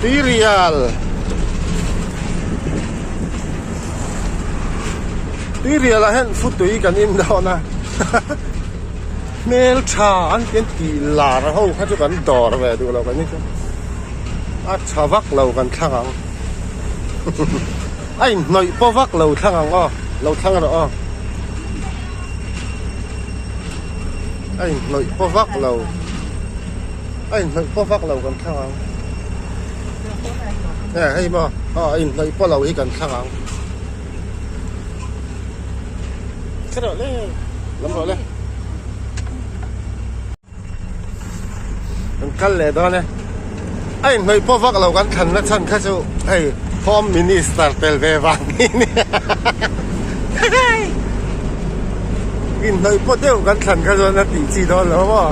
Tuirial Tuirial ah hian futui kan in dawn a hmeltha an ti an tih lar ho kha chu kan dawr ve duh lo kan ni chu a tha vak lo kan thlang ang a inhnawih pawh vak lo thlang ang aw lo thlang rawh aw a inhnawih pawh vak lo. A inhnawih pawh vak lo kan thlang ang. E hei maw aw a inhnawih pawh lo hi kan thlang ang. Khe rawh le lam rawh le. Kan kal leh dawn e. A inhnawih pawh vak lo kan thlan na chhan kha chu hei Home Minister tel ve vang hi nia. Inhnawih pawh deuh kan thlan kha chuan a tih chi dawn lo maw.